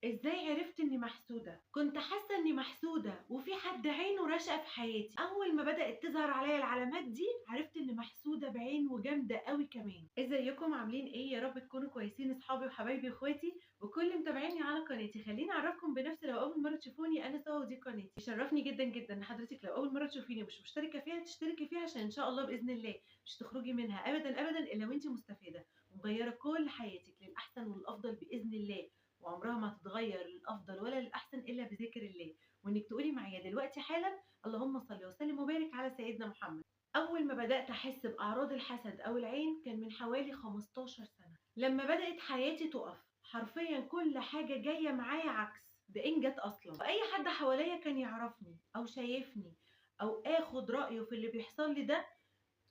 ازاي عرفت اني محسوده؟ كنت حاسه اني محسوده وفي حد عينه راشقه في حياتي. اول ما بدات تظهر عليا العلامات دي عرفت اني محسوده بعين وجامده قوي كمان. ازيكم عاملين ايه؟ يا رب تكونوا كويسين اصحابي وحبايبي واخواتي وكل متابعيني على قناتي. خليني اعرفكم بنفسي لو اول مرة تشوفوني، انا سوا ودي قناتي. يشرفني جدا جدا ان حضرتك لو اول مرة تشوفيني ومش مشتركة فيها تشتركي فيها، عشان ان شاء الله باذن الله مش تخرجي منها ابدا ابدا الا وانت مستفيدة ومغيره كل حياتك للاحسن والافضل باذن الله، وعمرها ما هتتغير للافضل ولا للاحسن الا بذكر الله، وانك تقولي معايا دلوقتي حالا اللهم صل وسلم وبارك على سيدنا محمد. اول ما بدات احس باعراض الحسد او العين كان من حوالي 15 سنة، لما بدات حياتي تقف حرفيا، كل حاجة جاية معايا عكس ده ان جت اصلا. واي حد حواليا كان يعرفني او شايفني او اخد رايه في اللي بيحصل لي ده،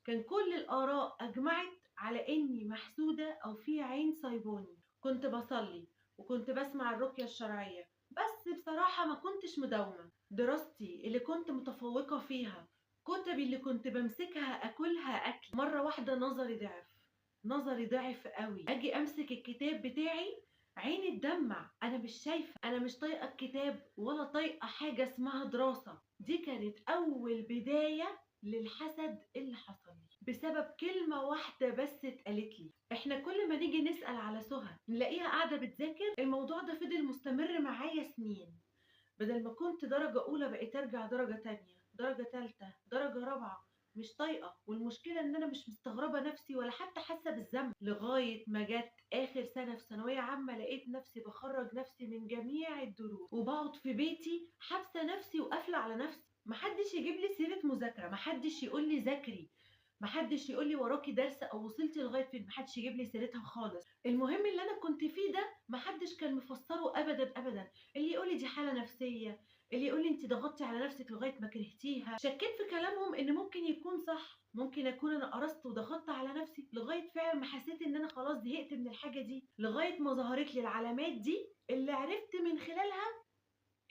كان كل الاراء اجمعت على اني محسوده او في عين صايباني. كنت بصلي وكنت بسمع الرقية الشرعية، بس بصراحة ما كنتش مداومة. دراستي اللي كنت متفوقة فيها، كتبي اللي كنت بمسكها أكلها أكل، مرة واحدة نظري ضعف، نظري ضعف قوي. أجي أمسك الكتاب بتاعي عيني تدمع، أنا مش شايفة، أنا مش طايقة الكتاب ولا طايقة حاجة اسمها دراسة. دي كانت أول بداية للحسد اللي حصل لي بسبب كلمة واحدة بس اتقالت لي. احنا كل ما نيجي نسأل على سهى نلاقيها قاعدة بتذاكر. الموضوع ده فضل مستمر معايا سنين، بدل ما كنت درجة أولى بقيت أرجع درجة تانية، درجة تالتة، درجة رابعة، مش طايقة. والمشكلة ان انا مش مستغربة نفسي ولا حتى حاسة بالذنب، لغاية ما جت اخر سنة في ثانوية عامة لقيت نفسي بخرج نفسي من جميع الدروس، وبقعد في بيتي حابسة نفسي وقافلة على نفسي. محدش يجيب لي سيرة مذاكرة، محدش يقول لي ذاكري، محدش يقول لي وراكي درس او وصلتي لغاية فين، محدش يجيب لي سيرتها خالص. المهم اللي انا كنت فيه ده محدش كان مفسره ابدا ابدا. اللي يقول لي دي حاله نفسية، اللي يقول لي انت ضغطتي على نفسك لغاية ما كرهتيها. شكيت في كلامهم ان ممكن يكون صح، ممكن اكون انا قرصت وضغطت على نفسي لغاية فعلا ما حسيت ان انا خلاص زهقت من الحاجة دي، لغاية ما ظهرت لي العلامات دي اللي عرفت من خلالها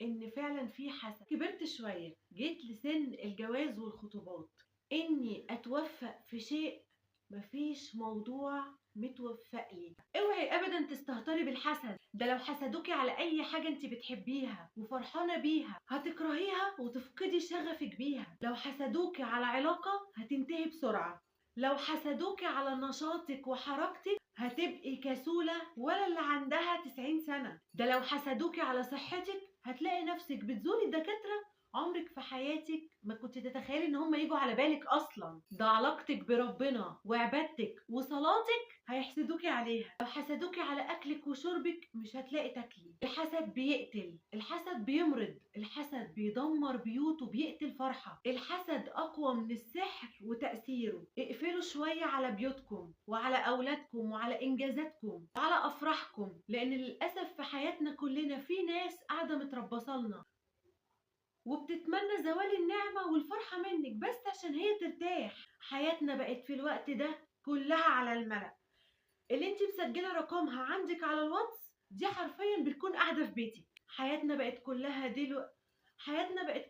ان فعلا في حسد. كبرت شوية، جيت لسن الجواز والخطوبات، اني اتوفق في شيء مفيش موضوع متوفق لي. اوعي ابدا تستهتري بالحسد ده، لو حسدوكي على اي حاجة انت بتحبيها وفرحانه بيها هتكرهيها وتفقدي شغفك بيها. لو حسدوكي على علاقة هتنتهي بسرعة، لو حسدوكي على نشاطك وحركتك هتبقي كسوله ولا اللي عندها 90 سنة. ده لو حسدوكي على صحتك هتلاقي نفسك بتزوري الدكاترة عمرك في حياتك ما كنت تتخيلي ان هم يجوا على بالك اصلا. ده علاقتك بربنا وعبادتك وصلاتك هيحسدوكي عليها. لو حسدوكي على اكلك وشربك مش هتلاقي تاكلي. الحسد بيقتل، الحسد بيمرض، الحسد بيدمر بيوت وبيقتل فرحة. الحسد اقوى من السحر وتأثيره. اقفلوا شوية على بيوتكم وعلى اولادكم وعلى انجازاتكم وعلى افراحكم، لان للاسف في حياتنا كلنا في ناس قاعدة متربصة لنا وبتتمنى زوال النعمة والفرحة منك بس عشان هي ترتاح. حياتنا بقت في الوقت ده كلها على الملأ. اللي انت مسجلة رقمها عندك على الواتس دي حرفيا بتكون قاعدة في بيتك. حياتنا بقت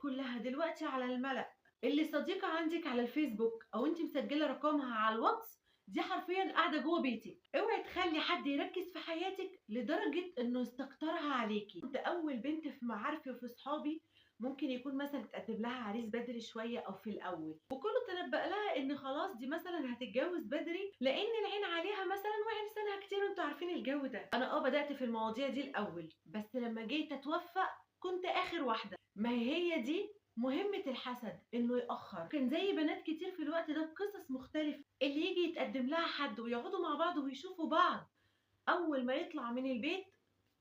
كلها دلوقتي على الملأ. اللي صديقة عندك على الفيسبوك او انت مسجلة رقمها على الواتس دي حرفيا قاعدة جوه بيتك. اوعي تخلي حد يركز في حياتك لدرجة انه يستكترها عليكي. كنت اول بنت في معارفي وفي صحابي ممكن يكون مثلا تقدم لها عريس بدري شوية او في الاول، وكله تنبأ لها ان خلاص دي مثلا هتتجوز بدري لان العين عليها مثلا وعرسانها كتير، وانتوا عارفين الجو ده. انا بدأت في المواضيع دي الاول، بس لما جيت اتوفق كنت اخر واحدة. ما هي دي مهمة الحسد، انه يأخر. كان زي بنات كتير في الوقت ده بقصص مختلفة، اللي يجي يتقدم لها حد ويقعدوا مع بعض ويشوفوا بعض، اول ما يطلع من البيت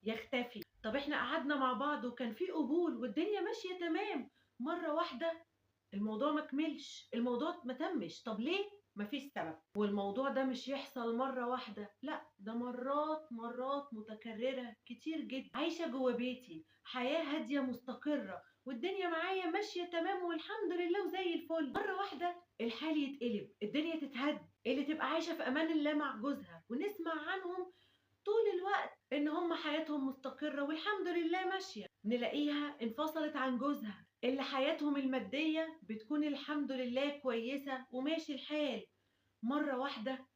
يختفي. طب احنا قعدنا مع بعض وكان في قبول والدنيا ماشية تمام، مرة واحدة الموضوع ما كملش، الموضوع ما تمش. طب ليه؟ مفيش سبب. والموضوع ده مش يحصل مرة واحدة، لا ده مرات مرات متكررة كتير جدا. عايشه جوه بيتي حياة هادية مستقره والدنيا معايا ماشية تمام والحمد لله وزي الفل، مرة واحدة الحال يتقلب، الدنيا تتهد. اللي تبقى عايشه في امان الله مع جوزها ونسمع عنهم طول الوقت ان هم حياتهم مستقرة والحمد لله ماشية، نلاقيها انفصلت عن جوزها. اللي حياتهم المادية بتكون الحمد لله كويسة وماشي الحال، مرة واحدة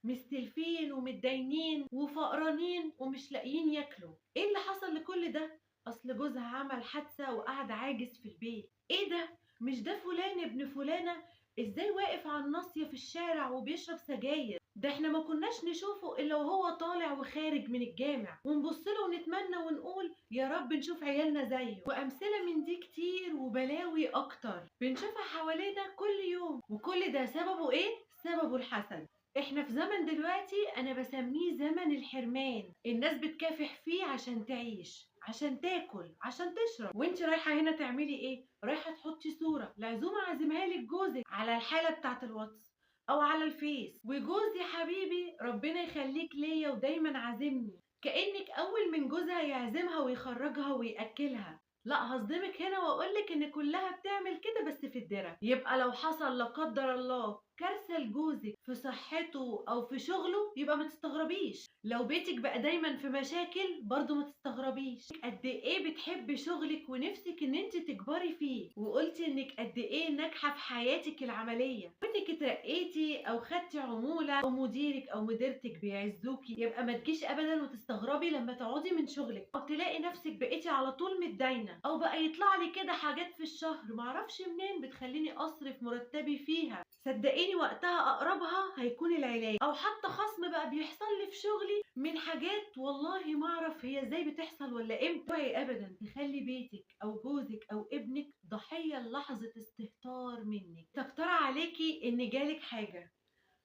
مستلفين ومتداينين وفقرانين ومش لاقيين ياكلوا. ايه اللي حصل لكل كل ده؟ اصل جوزها عمل حادثة وقعد عاجز في البيت. ايه ده؟ مش ده فلان ابن فلانة؟ ازاي واقف على الناصية في الشارع وبيشرب سجاير؟ ده احنا ما كناش نشوفه الا وهو طالع وخارج من الجامع، ونبص له ونتمنى ونقول يا رب نشوف عيالنا زيه. وامثلة من دي كتير وبلاوي اكتر بنشوفها حوالينا كل يوم، وكل ده سببه ايه؟ سببه الحسد. احنا في زمن دلوقتي انا بسميه زمن الحرمان، الناس بتكافح فيه عشان تعيش، عشان تاكل، عشان تشرب. وانت رايحة هنا تعملي ايه؟ رايحة تحطي صوره لعزومه عازمها لك جوزك على الحالة بتاعه الواتس او على الفيس، وجوزي حبيبي ربنا يخليك ليا ودايما عازمني، كانك اول من جوزها يعزمها ويخرجها وياكلها. لا هصدمك هنا واقولك ان كلها بتعمل كده بس في الدرة. يبقى لو حصل لا قدر الله كارثة لجوزك في صحته او في شغله يبقى ما تستغربيش. لو بيتك بقى دايما في مشاكل برضو ما تستغربيش. قد ايه بتحبي شغلك ونفسك ان انت تكبري فيه، وقلتي انك قد ايه ناجحة في حياتك العملية، وانك اترقيتي او خدتي عمولة او مديرك او مديرتك بيعزوكي، يبقى ما تجيش ابدا وتستغربي لما تقعدي من شغلك او تلاقي نفسك بقيتي على طول متداينه، او بقى يطلع لي كده حاجات في الشهر معرفش منين بتخليني اصرف مرتبي فيها. صدقيني وقتها اقربها هيكون العلاج، او حتى خصم بقى بيحصل لي في شغلي من حاجات والله ما اعرف هي ازاي بتحصل ولا امتى. اوعي ابدا تخلي بيتك او جوزك او ابنك ضحية للحظة استهتار منك. مستكتره عليكي ان جالك حاجة،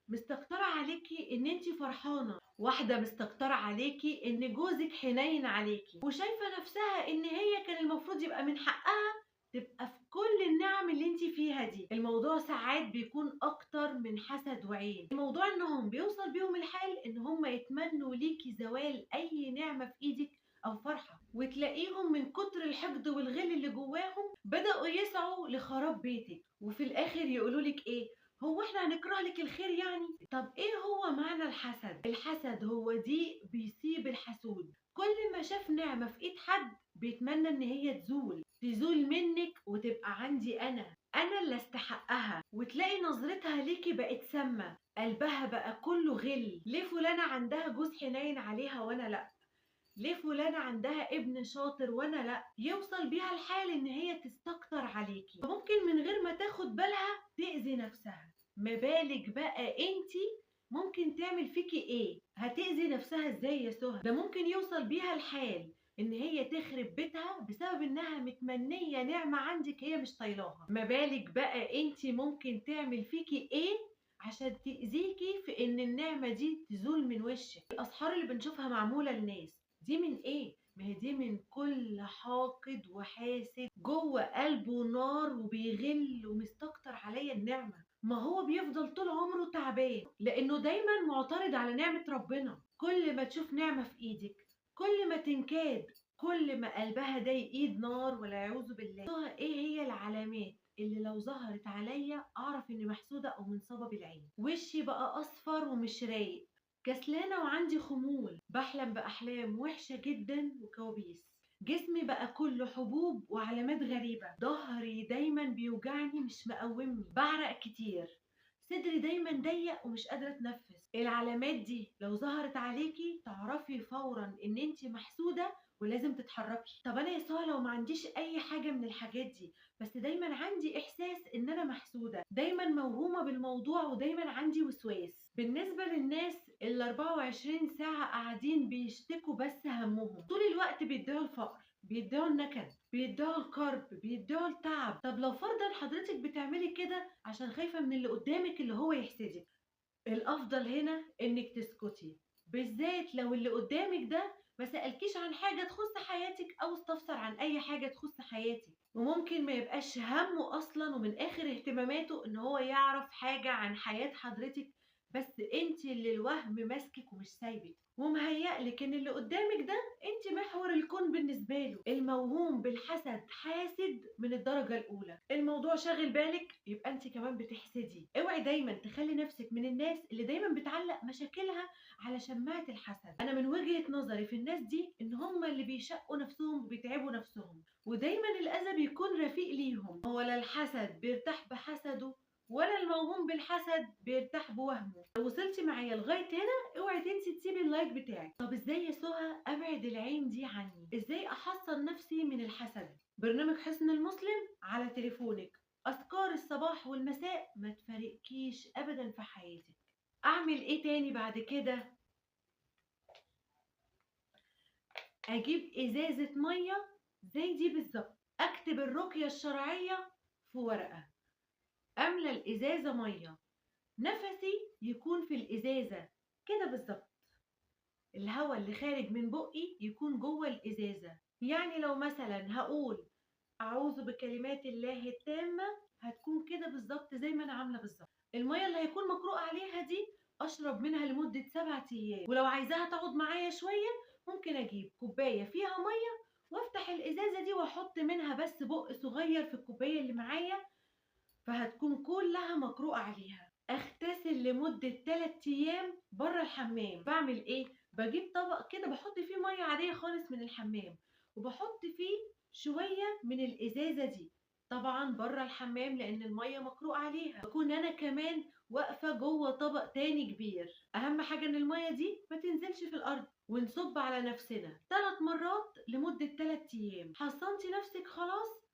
مستكتره عليكي ان انت فرحانة، واحدة مستكتره عليكي ان جوزك حنين عليكي وشايفه نفسها ان هي كان المفروض يبقى من حقها تبقى في كل النعم اللي انت فيها دي. الموضوع ساعات بيكون اكتر من حسد وعين، الموضوع انهم بيوصل بيهم الحال ان هم يتمنوا ليكي زوال اي نعمة في ايدك او فرحة، وتلاقيهم من كتر الحقد والغل اللي جواهم بدأوا يسعوا لخراب بيتك، وفي الاخر يقولولك ايه؟ هو احنا هنكره لك الخير يعني؟ طب ايه هو معنى الحسد؟ الحسد هو ضيق بيصيب الحسود، كل ما شاف نعمة في ايد حد بيتمنى ان هي تزول، تزول منك وتبقى عندي انا اللي استحقها. وتلاقي نظرتها ليكي بقت سامة، قلبها بقى كله غل. ليه فلانة عندها جوز حنين عليها وانا لا؟ ليه فلانة عندها ابن شاطر وانا لا؟ يوصل بيها الحال ان هي تستكتر عليكي، ممكن من غير ما تاخد بالها تأذي نفسها. ما بالك بقى انتي ممكن تعمل فيكي ايه؟ هتأذي نفسها ازاي يا سهى؟ ده ممكن يوصل بيها الحال ان هي تخرب بيتها بسبب انها متمنية نعمة عندك هي مش طايلاها. ما بالك بقى انتي ممكن تعمل فيكي ايه عشان تأذيكي في ان النعمة دي تزول من وشك؟ الاسحار اللي بنشوفها معمولة للناس دي من ايه؟ ما هي دي من كل حاقد وحاسد جوه قلبه نار وبيغل ومستكتر عليا النعمة. ما هو بيفضل طول عمره تعبان لانه دايما معترض على نعمة ربنا. كل ما تشوف نعمة في ايدك، كل ما تنكاد، كل ما قلبها ده يقيد نار والعياذ بالله. ايه هي العلامات اللي لو ظهرت عليا اعرف اني محسودة او منصابة بالعين؟ وشي بقى اصفر ومش رايق، كسلانة وعندي خمول، بحلم بأحلام وحشة جدا وكوابيس، جسمي بقى كله حبوب وعلامات غريبة، ظهري دايما بيوجعني مش مقومني، بعرق كتير، صدري دايما ضيق ومش قادرة اتنفس. العلامات دي لو ظهرت عليكي تعرفي فورا ان انتي محسودة ولازم تتحركي. طب انا يا سهى لو ما عنديش اي حاجة من الحاجات دي، بس دايما عندي احساس ان انا محسودة، دايما موهومة بالموضوع ودايما عندي وسواس. بالنسبة للناس اللي 24 ساعة قاعدين بيشتكوا بس همهم طول الوقت، بيدعوا الفقر، بيدعوا النكد، بيدعوا الكرب، بيدعوا التعب. طب لو فرضا حضرتك بتعملي كده عشان خايفة من اللي قدامك اللي هو يحسدك، الافضل هنا انك تسكتي، بالذات لو اللي قدامك ده ما سألكيش عن حاجة تخص حياتك او استفسر عن اي حاجة تخص حياتك، وممكن ما يبقاش همه اصلا ومن اخر اهتماماته ان هو يعرف حاجة عن حياة حضرتك، بس انت اللي الوهم ماسكك ومش سايبك ومهيألك ان اللي قدامك ده انت محور الكون بالنسبة له. الموهوم بالحسد حاسد من الدرجة الاولى. الموضوع شاغل بالك يبقى انت كمان بتحسدي. اوعي دايما تخلي نفسك من الناس اللي دايما بتعلق مشاكلها على شماعة الحسد. انا من وجهه نظري في الناس دي ان هم اللي بيشقوا نفسهم وبيتعبوا نفسهم، ودايما الاذى بيكون رفيق ليهم. ولا الحسد بيرتاح بحسده ولا الموهوم بالحسد بيرتاح بوهمه. لو وصلتي معايا لغاية هنا اوعي تنسي تسيبي ال like بتاعك. طب ازاي يا سهى ابعد العين دي عني؟ ازاي احصن نفسي من الحسد. برنامج حصن المسلم على تليفونك، أذكار الصباح والمساء ما تفارقكيش أبدا في حياتك. أعمل إيه تاني بعد كده؟ أجيب إزازة مية زي دي بالظبط، أكتب الرقية الشرعية في ورقة، أملى الإزازة مية، نفسي يكون في الإزازة كده بالظبط، الهواء اللي خارج من بقي يكون جوه الإزازة. يعني لو مثلا هقول أعوذ بكلمات الله التامة هتكون كده بالظبط زي ما أنا عاملة بالظبط. المية اللي هيكون مقروء عليها دي أشرب منها لمدة 7 أيام، ولو عايزاها تقعد معايا شوية ممكن أجيب كوباية فيها مية وافتح الإزازة دي واحط منها بس بق صغير في الكوباية اللي معايا، فهتكون كلها مقروء عليها. اغتسل لمدة 3 أيام بره الحمام. بعمل ايه؟ بجيب طبق كده بحط فيه مية عادية خالص من الحمام، وبحط فيه شوية من الإزازة دي، طبعا بره الحمام لأن المية مقروء عليها. بكون أنا كمان واقفة جوه طبق تاني كبير. أهم حاجة إن المية دي ما تنزلش في الأرض، ونصب على نفسنا 3 مرات لمدة 3 أيام. حصنتي نفسك خلاص،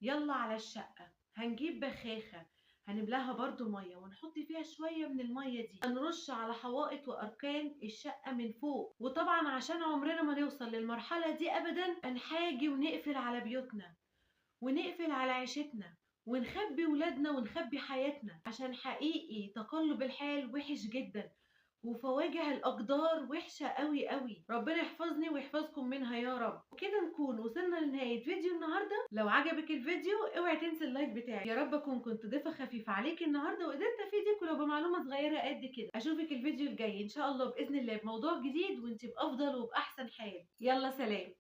يلا على الشقة. هنجيب بخاخة هنملاها برضو مية ونحط فيها شوية من المية دي، هنرش على حوائط وأركان الشقة من فوق. وطبعا عشان عمرنا ما نوصل للمرحلة دي أبدا، هنحاجي ونقفل على بيوتنا ونقفل على عيشتنا ونخبي ولادنا ونخبي حياتنا، عشان حقيقي تقلب الحال وحش جدا وفواجع الأقدار وحشة قوي قوي. ربنا يحفظني ويحفظكم منها يا رب. وكده نكون وصلنا لنهاية فيديو النهاردة. لو عجبك الفيديو اوعي تنسي ال like بتاعي. يا رب اكون كنت ضيفة خفيفة عليك النهاردة وقدرت افيدك ولو بمعلومة صغيرة قد كده. اشوفك الفيديو الجاي ان شاء الله بإذن الله بموضوع جديد وانت بأفضل وبأحسن حال. يلا سلام.